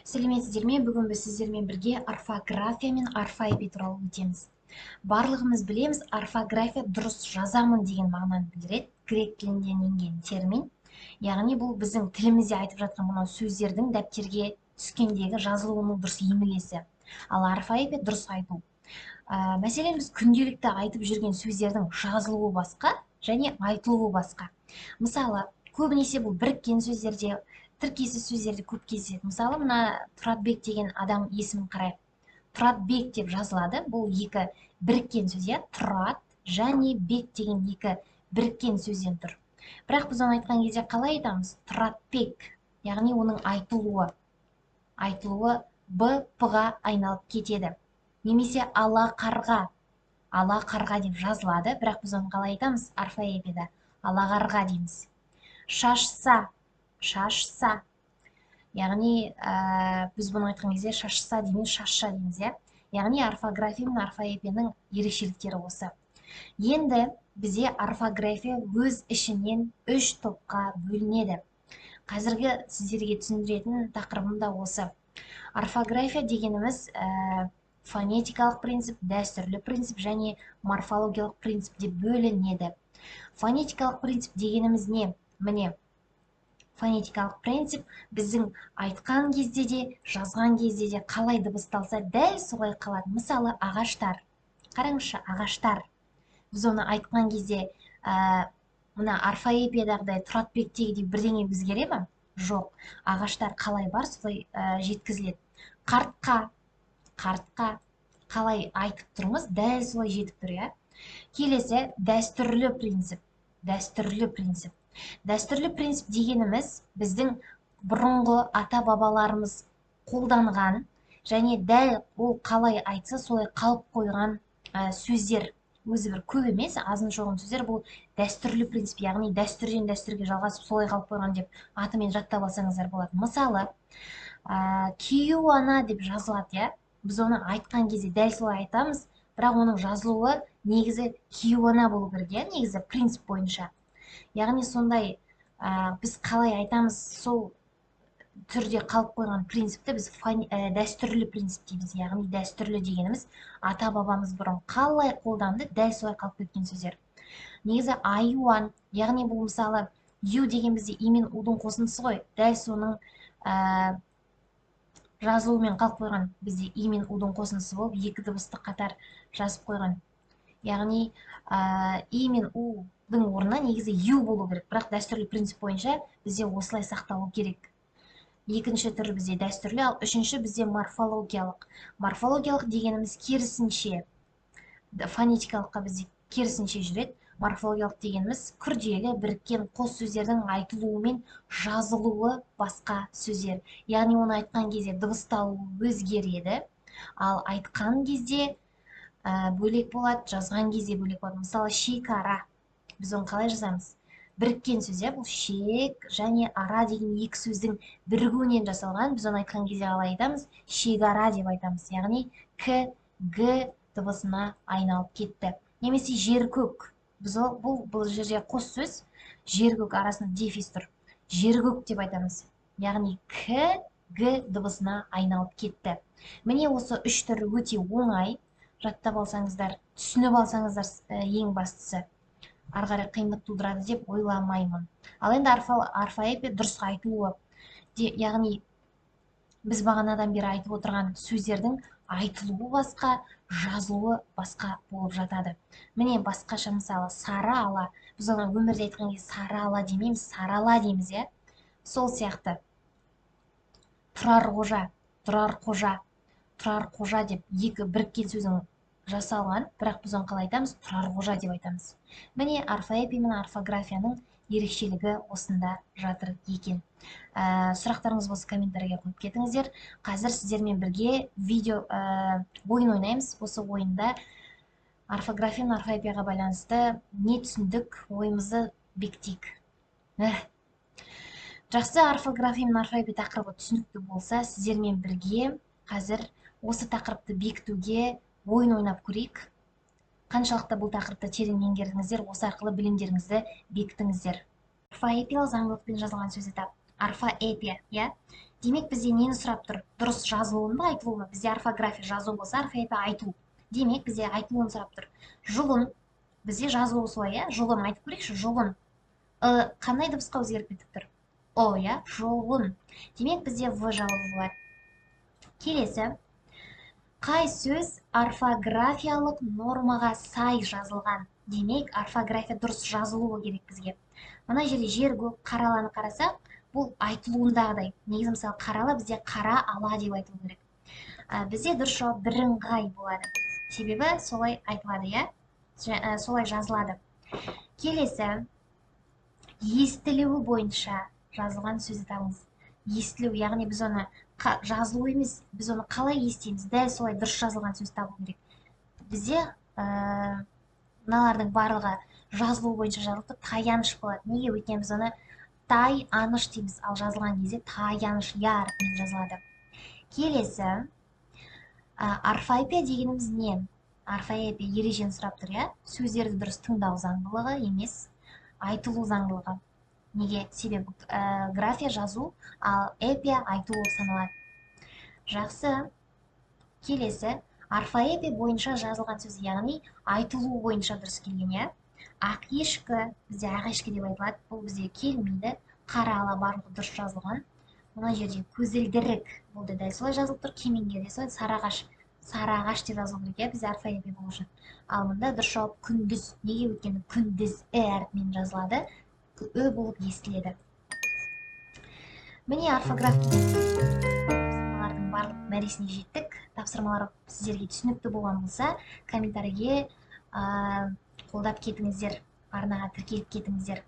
Сәлеметсіздер ме? Бүгін біз сіздермен бірге орфография мен орфоэпия туралы өтеміз. Барлығымыз білеміз, орфография дұрыс жазамын деген мағынаны білдіреді. Грек тілінен енген термин. Яғни бұл біздің тілімізде айтып жатқан мынау сөздердің дәптерге түскендегі жазылуының дұрыс емлесі. Ал орфоэпия дұрыс айту. Мәселен, біз күнделікті айтып жүрген сөздердің жазылуы басқа және айтылуы басқа. Мысалы, көбінесе бұл біріккен сөздерде, тіркесіз сөздерде көп кездеседі. Мысалы, мына Тұратбек деген адам есімін қарайық. Тұратбек деп жазылады. Бұл екі біріккен сөз, иә? Тұрат және бек деген екі біріккен сөзден тұр. Бірақ біз оны айтқан кезде қалай айтамыз? Тұратбек, яғни оның айтылуы. Айтылуы б п-ға айналып кетеді. Немесе ала қарға, ала қарға деп жазылады, бірақ біз оны қалай айтамыз? Орфоэпияда ала қарға дейміз. Шашса, шашса, яғни біз бұны айтқан кезде шашса дейміз, шашша дейміз, иә? Яғни орфография мен орфоэпияның ерекшеліктері осы. Енді бізде орфография өз ішінен үш топқа бөлінеді. Қазіргі сіздерге түсіндіретін тақырыбым да осы. Орфография дегеніміз фонетикалық принцип, дәстүрлі принцип және морфологиялық принцип деп бөлінеді. Фонетикалық принцип дегеніміз не? Міне, фонетикалық принцип біздің айтқан кезде де, жазған кезде де қалай дыбысталса, дәл солай қалады. Мысалы, ағаштар. Қараңызшы, ағаштар. Біз оны айтқан кезде мына орфоэпиядағыдай Тұратбектегідей бірдеңе өзгере ме? Жоқ. Ағаштар қалай бар, солай жеткізіледі. Қартқа, қартқа қалай айтып тұрмыз, дәл солай жетіп тұр, иә? Келесі дәстүрлі принцип. Дәстүрлі принцип. Дәстүрлі принцип дегеніміз біздің бұрынғы ата-бабаларымыз қолданған және дәл ол қалай айтса солай қалып қойған сөздер. Өзі бір көп емес, азын шоғын сөздер. Бұл дәстүрлі принцип, яғни дәстүрден дәстүрге жалғасып солай қалып қойған деп атымен жаттап алсаңыздар болады. Мысалы, кейуана деп жазылады, иә? Біз оны айтқан кезде дәл солай айтамыз, бірақ оның жазылуы негізі кейуана болу керек, иә? Негізі принцип бойынша. Яғни сондай біз қалай айтамыз, сол түрде қалып қойған принципті біз дәстүрлі принцип дейміз. Яғни дәстүрлі дегеніміз ата-бабамыз бұрын қалай қолданды, дәл солай қалып кеткен сөздер. Негізі аюан, яғни бұл мысалы ю деген бізде и мен удың қосындысы ғой, дәл соның жазылуымен қалып қойған, бізде и мен удың қосындысы болып екі дыбысты қатар жазып қойған. Яғни и мен удың орнына негізі ю болу керек, бірақ дәстүрлі принцип бойынша бізде осылай сақталу керек. Екінші түрі бізде дәстүрлі, ал үшінші бізде морфологиялық. Морфологиялық дегеніміз керісінше, фонетикалыққа бізде керісінше жүреді. Морфологиялық дегеніміз күрделі біріккен қос сөздердің айтылуы мен жазылуы басқа сөздер. Яғни оны айтқан кезде дыбысталуы өзгереді, ал айтқан кезде бөлек болады, жазған кезде бөлек болады. Мысалы, шекара. Біз оны қалай жазамыз? Біріккен сөз, иә, бұл шек және ара деген екі сөздің бірігуінен жасалған. Біз оны айтқан кезде қалай айтамыз? Шекара деп айтамыз. Яғни к, г дыбысына айналып кетті. Немесе жеркөк. Біз бұл жерде қос сөз, жеркөк арасында дефис тұр. Жеркөк деп айтамыз. Яғни к, г дыбысына айналып кетті. Міне, осы үш түрі өте оңай. Жаттап алсаңыздар, түсініп алсаңыздар, ең бастысы ары қарай қиындық тудырады деп ойламаймын. Ал енді орфоэпия дұрыс айтылуы, яғни біз бағанадан бері айтып отырған сөздердің айтылуы басқа, жазылуы басқа болып жатады. Міне, басқаша, мысалы, сары ала. Біз оны өмірде айтқан кезде сары ала демейміз, сарала дейміз, иә? Сол сияқты Тұрар қожа, Тұрар қожа, Тұрар қожа деп екі біріккен сөздің жасалған, бірақ біз оны қалай айтамыз? Тұрар қожа деп айтамыз. Міне, орфоэпия мен орфографияның ерекшелігі осында жатыр екен. Сұрақтарыңыз болса, комментарийге қойып кетіңіздер. Қазір сіздермен бірге видео ойын ойнаймыз. Осы ойында орфография мен орфоэпияға байланысты не түсіндік, ойымызды бекітейік. Жақсы, орфография мен орфоэпия тақырыбы түсінікті болса, сіздермен бірге қазір осы тақырыпты бекітуге ойын ойнап көрейік. Қаншалықты бұл тақырыпты терең меңгердіңіздер, осы арқылы білімдеріңізді бекітіңіздер. Орфоэпиялық заңдылықпен жазылған сөзді тап. Орфоэпия, иә? Демек, бізде нені сұрап тұр? Дұрыс жазылуын ба, айтылуын ба? Бізде орфография жазу болса, орфоэпия айту. Демек, бізде айтылуын сұрап тұр. Жұлын, бізде жазылуы солай, иә? Жұлын айтып көрейікші, жұлын. Қандай дыбысқа өзгеріп кетіп тұр? О, иә, жұлын. Демек, бізде В жауабы болады. Келесі. Қай сөз орфографиялық нормаға сай жазылған? Демек, орфография дұрыс жазылуы керек бізге. Мына жерде жер көк қараланы қарасақ, бұл айтылуындағыдай. Негізі, мысалы, қарала бізде қара ала деп айтылу керек. Бізде дұрыс жауап бірыңғай болады. Себебі солай айтылады, иә? Солай жазылады. Келесі, естілуі бойынша жазылған сөзді табыңыз. Естілу, яғни біз оны жазылу емес, біз оны қалай естиміз, дәл солай дұрыс жазылған сөз табу керек. Бізде мыналардың барлығы жазылу бойынша жазылып тұр, таяныш болады. Неге? Өйткені біз оны тай аныш дейміз, ал жазылған кезде таяныш я әрпімен жазылады. Келесі, орфоэпия дегеніміз не? Орфоэпия ережені сұрап тұр, иә? Сөздерді дұрыс тыңдау заңдылығы емес, айтылу заңдылығы. Неге? Себебі графия жазу, ал эпия айту болып саналады. Жақсы. Келесі, орфоэпия бойынша жазылған сөз, яғни айтылу бойынша дұрыс келген, иә? Ақ ешкі, бізде ақ ешкі деп айтылады, бұл бізде келмейді. Қара ала барлығы дұрыс жазылған. Мына жерде көзілдірік, бұл да дәл солай жазылып тұр. Кемеңгер де солай, сарыағаш, сарыағаш деп жазылу керек, иә, бізде орфоэпия болу үшін. Ал мында дұрыс жауап күндіз. Неге? Өйткені күндіз і әрпімен жазылады, ү болып естіледі. Міне, орфография тапсырмалардың барлық мәресіне жеттік. Тапсырмалар сіздерге түсінікті болған болса, комментарийге қолдап кетіңіздер, арнаға тіркеліп кетіңіздер.